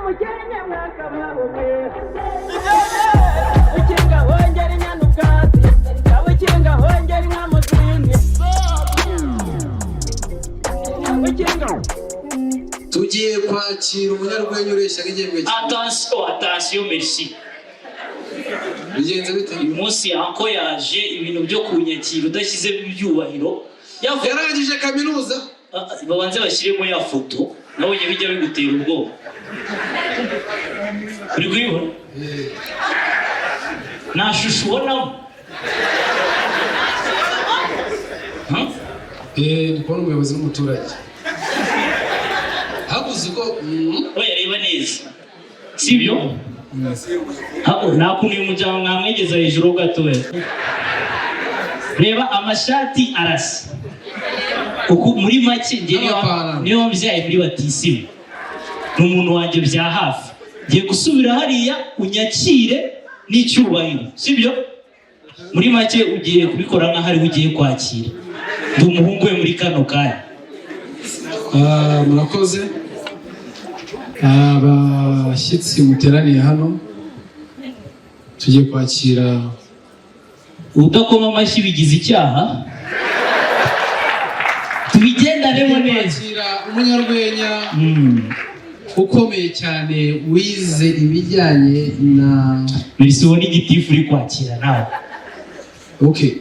Umukenke mwakabaho mwe. Ukinga hongera inyana ubwatsi, ukinga hongera inka mu zindi, ukinga. Tugiye kwakira umunyarwenya ureshya nk'igihembwe kimwe. Attention, attention, merci. Bigenze bite? Uyu munsi uncle yaje, ibintu byo kunyakira udashyizemo ibyubahiro. Yarangije kaminuza. Ah, ah, babanze bashyiremo ya foto nabonye bijya bigutera ubwoba. Uri kuyibona? Nta shusho ubonamo? Huh? Ndi kubona umuyobozi n'umuturage habuze uko Oya, reba neza, sibyo? Nta kuntu uyu muryango mwamwegeza hejuru ho gatoya. Reba, amashati arasa uku. Muri make njye N'amapantaro. Niyo wambyaye muri batisimu, ni umuntu wanjye bya hafi. Ngiye gusubira hariya, unyakire n'icyubahiro, sibyo? Muri make ugiye kubikora nk'aho ariwe ugiye kwakira. Ndi umuhungu we muri kano kanya. Ah, murakoze abashyitsi muteraniye hano. Tugiye kwakira Udakoma amashyi bigize icyaha. Tubigendanemo neza. Kwakira umunyarwenya ukomeye cyane, wize ibijyanye na Mbese ubona igitifu uri kwakira nawe? Okay.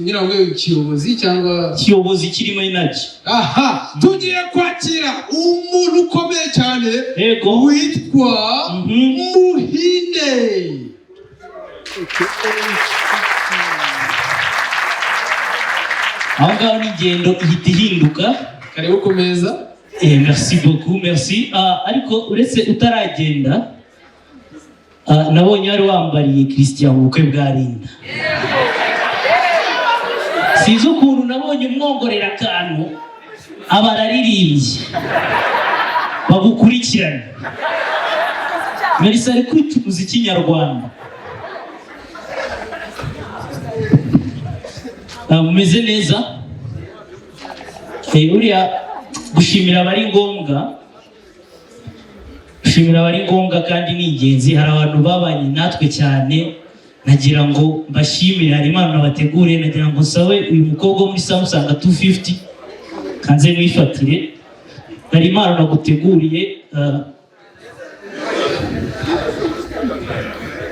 Ngira ngo kiyobozi cyangwa Kiyobozi kirimo energy. Aha tugiye kwakira umuntu ukomeye cyane witwa Muhinde. Aho ngaho n'ingendo ihita ihinduka. Karibu ku meza. Merci beaucoup, merci. Ah, ariko uretse utaragenda, nabonye wari wambariye Christian mu bukwe bwa Linda. Sinzi ukuntu nabonye umwongorera akantu, aba araririmbye. Bagukurikirane. Melissa ari kwica umuziki nyarwanda. Ah, mumeze neza? Buriya gushimira aba ari ngombwa, gushimira aba ari ngombwa kandi ni ingenzi. Hari abantu babanye natwe cyane, nagira ngo mbashimire. Hari impano nabateguriye, nagira ngo nsabe uyu mukobwa wo muri Samsung 250 kanze mwifatire. Hari impano naguteguriye,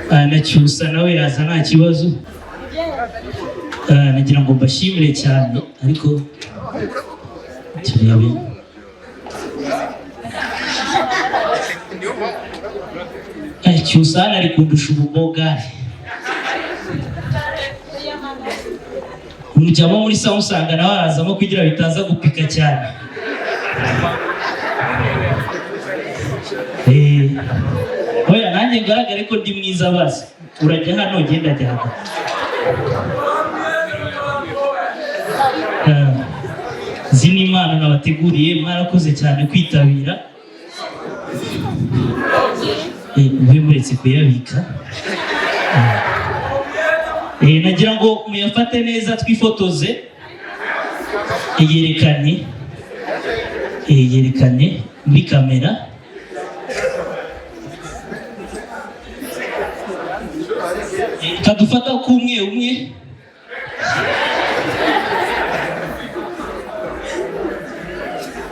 na Cyusa nawe yaza, nta kibazo. Nagira ngo mbashimire cyane, ariko turebe. Cyusa hano ari kundusha ububogari. Umujyamo muri Samsung nawe arazamo kugira bitaza gupika cyane. Oya, nanjye ngaragare ko ndi mwiza. Basi urajya hano, ugenda ajya hagati. Izi ni impano nabateguriye. Mwarakoze cyane kwitabira. Mube muretse kuyabika. Nagira ngo muyafate neza, twifotoze. Yerekane, yerekane muri kamera. Kadufata k'umwe umwe.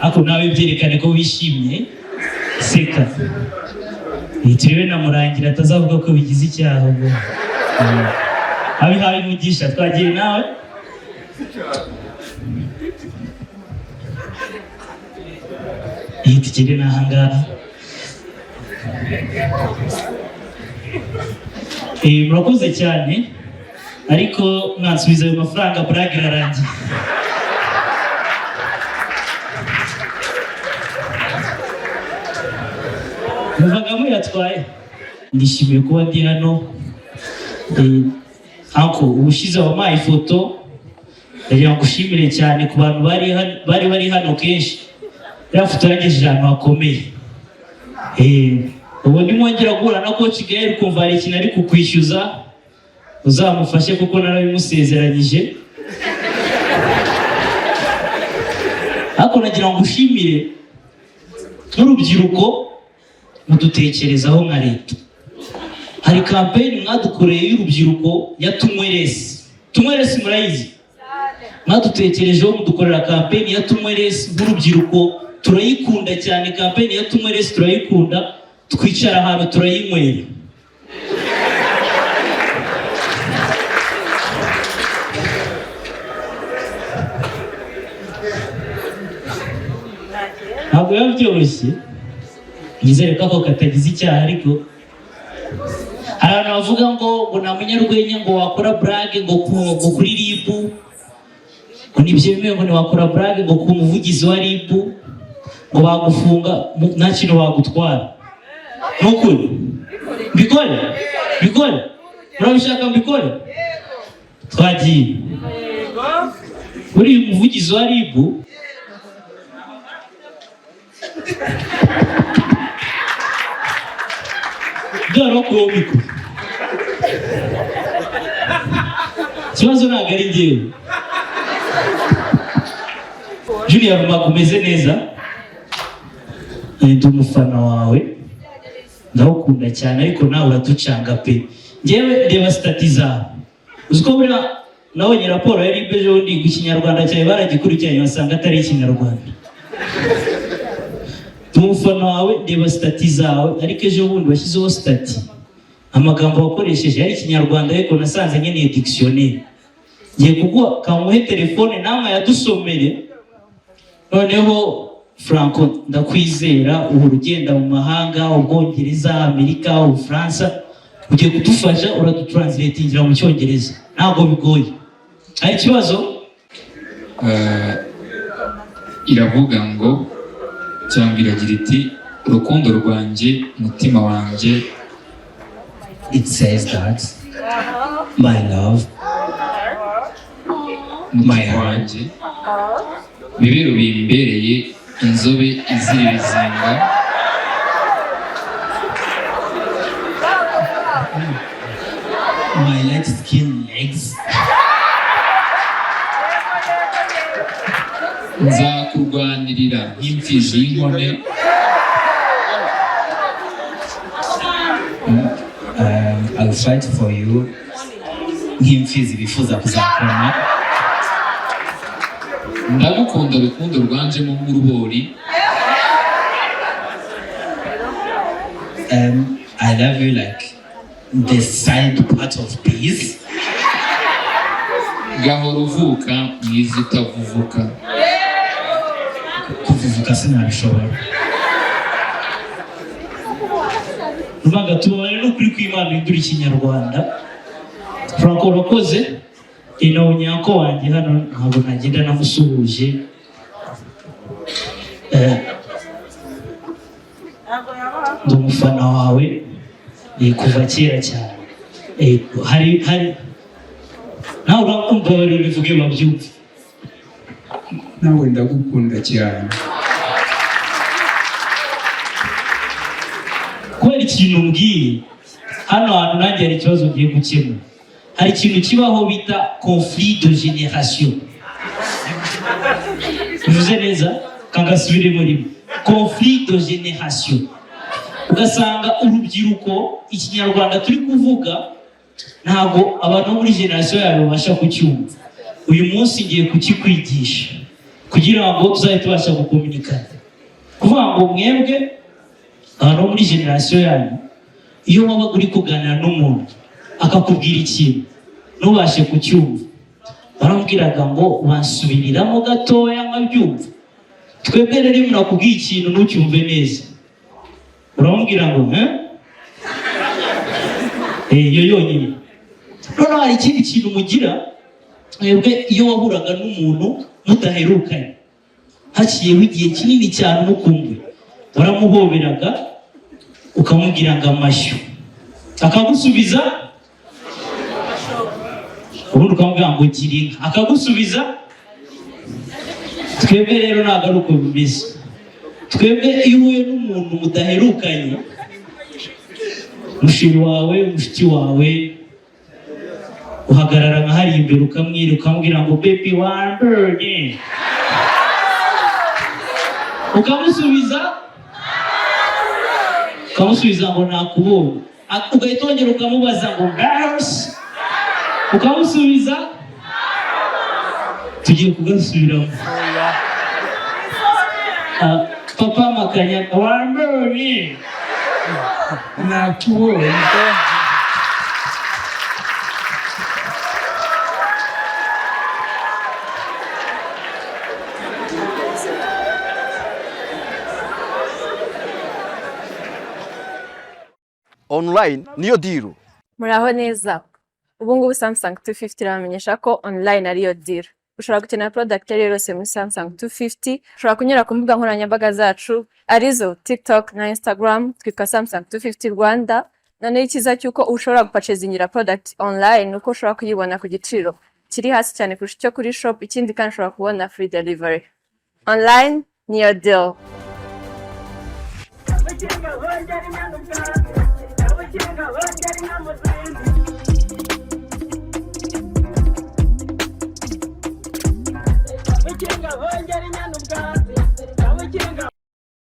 Ariko nawe byerekane ko wishimye, seka. Turebe na Murangira atazavuga ko bigize icyaha ngo abihaye umugisha. Twagiye nawe. Tugere n'aha ngaha. Murakoze cyane, ariko mwansubiza ayo mafaranga, burage irarangiye. Muvaga muyatwaye. Nishimiye kuba ndi hano. Uncle, ubushize wampaye ifoto, ndagira ngo ushimire cyane ku bantu bari bari hano kenshi. Iriya foto yangejeje ahantu hakomeye. Ubu nimwongera guhura na Coach Gael ukumva hari ikintu ari kukwishyuza, uzamufashe kuko narabimusezeranyije. Ariko nagira ngo ushimire n'urubyiruko. Mudutekerezaho nka leta. Hari campaign mwadukoreye y'urubyiruko ya Tunywe Less. Tunywe Less murayizi? Mwadutekerejeho mudukorera campaign ya Tunywe Less. Nk'urubyiruko turayikunda cyane. Campaign ya Tunywe Less turayikunda, twicara ahantu turayinywera. Ntabwo biba byoroshye. Nizere ko ako katagize icyaha, ariko hari abantu bavuga ngo nta munyarwenya ngo wakora blague ngo kuri RIB, ngo ntibyemewe, ngo ntiwakora blague ngo ku muvugizi wa RIB, ngo bagufunga. Nta kintu bagutwara. Ni ukuri. Mbikore, mbikore? Murabishaka mbikore? Twagiye. Uriya umuvugizi wa RIB byarakuweho micro. Ikibazo ntabwo ari njyewe. Junior Rumaga, umeze neza? Ndi umufana wawe, ndawukunda cyane, ariko nawe uraducanga pe. Njyewe ndeba status zawe. Uzi ko buriya nabonye raporo ya RIB ejo bundi, ku Kinyarwanda cyawe baragikurikiranye basanga atari Ikinyarwanda. Ndi umufana wawe, ndeba status zawe, ariko ejo bundi washyizeho status, amagambo wakoresheje yari Ikinyarwanda, ariko nasanze nkeneye dictionnaire. Ngiye kuguha, kamuhe telefone namwe yadusomere. Noneho Franco, ndakwizera, uhora ugenda mu mahanga, Ubwongereza, Amerika, Ubufaransa, ugiye kudufasha, uradutranslatingira mu Cyongereza. Ntabwo bigoye. Hari ikibazo? Iravuga ngo cyangwa iragira iti: "Urukundo rwanjye, umutima wanjye." It says that my love, umutima My heart. wanjye, bibero bimbereye inzobe izira ibizinga. My light skin legs, Nzakurwanirira nk'imfizi y'inkone. I'll fight for you nk'imfizi bifuza kuzakona. Ndagukunda rukundo rwanjemo nk'urubori. I love you like the side part of peace. Gahora uvuka mwiza utavuvuka. Kuvuvuka sinabishobora. Rumaga, tubabare n'ukuri kw'Imana uhindura Ikinyarwanda. Franco, urakoze. Ino nyako wanjye hano ntabwo nagenda namusuhuje. Ndi umufana wawe kuva kera cyane. Hari nawe urakumva, bivuge babyumve. Nawe ndagukunda cyane. Kubera ikintu mbwiye hano hantu, nanjye hari ikibazo ngiye gukemura. Hari ikintu kibaho bita conflit de génération. Bivuze neza, kangasubiremo rimwe: conflit de génération. Ugasanga urubyiruko, Ikinyarwanda turi kuvuga ntabwo abantu bo muri génération yawe babasha kucyumva. Uyu munsi ngiye kukikwigisha kugira ngo tuzajye tubasha gukominikana. Kuvuga ngo mwebwe abantu bo muri génération yanyu, iyo wabaga uri kuganira n'umuntu akakubwira ikintu ntubashe kucyumva, baramubwiraga ngo wansubiriramo gatoya nkabyumva. Twebwe rero, iyo umuntu akubwiye ikintu ntucyumve neza, uramubwira ngo "Eh?" Iyo yonyine. Noneho hari ikindi kintu mugira mwebwe: iyo wahuraga n'umuntu mudaherukanye, haciyeho igihe kinini cyane umukumbuye, waramuhoberaga ukamubwira ngo amashyo, akagusubiza, ubundi ukamubwira ngo gira inka, akagusubiza. Twebwe rero ntabwo ari uko bimeze. Twebwe iyo uhuye n'umuntu mudaherukanye, mushiri wawe, mushiki wawe, uhagarara nka hariya imbere ukamwira, ukamubwira ngo "Baby, wambonye?" Ukamusubiza. Ukamusubiza ngo nakubonye. Ugahita wongera ukamubaza ngo girls, ukamusubiza. Tugiye kugasubiramo. Ah, papa Makanyaga, wambonye? Nakubonye. Online niyo deal. Muraho neza. Ubu ngubu Samsung 250 irabamenyesha ko online ariyo deal. Ushobora gukenera product iyo ari yo yose muri Samsung 250, ushobora kunyura ku mbuga nkoranyambaga zacu arizo TikTok na Instagram, twitwa Samsung 250 Rwanda. Noneho icyiza cy'uko ushobora gupurchasingira product online ni uko ushobora kuyibona ku giciro kiri hasi cyane kurusha icyo kuri shop, ikindi kandi ushobora kubona free delivery. Online niyo deal. Abakinga hongera inyana ubwatsi, abakinga hongera inka mu zindi. Abakinga hongera inyana ubwatsi.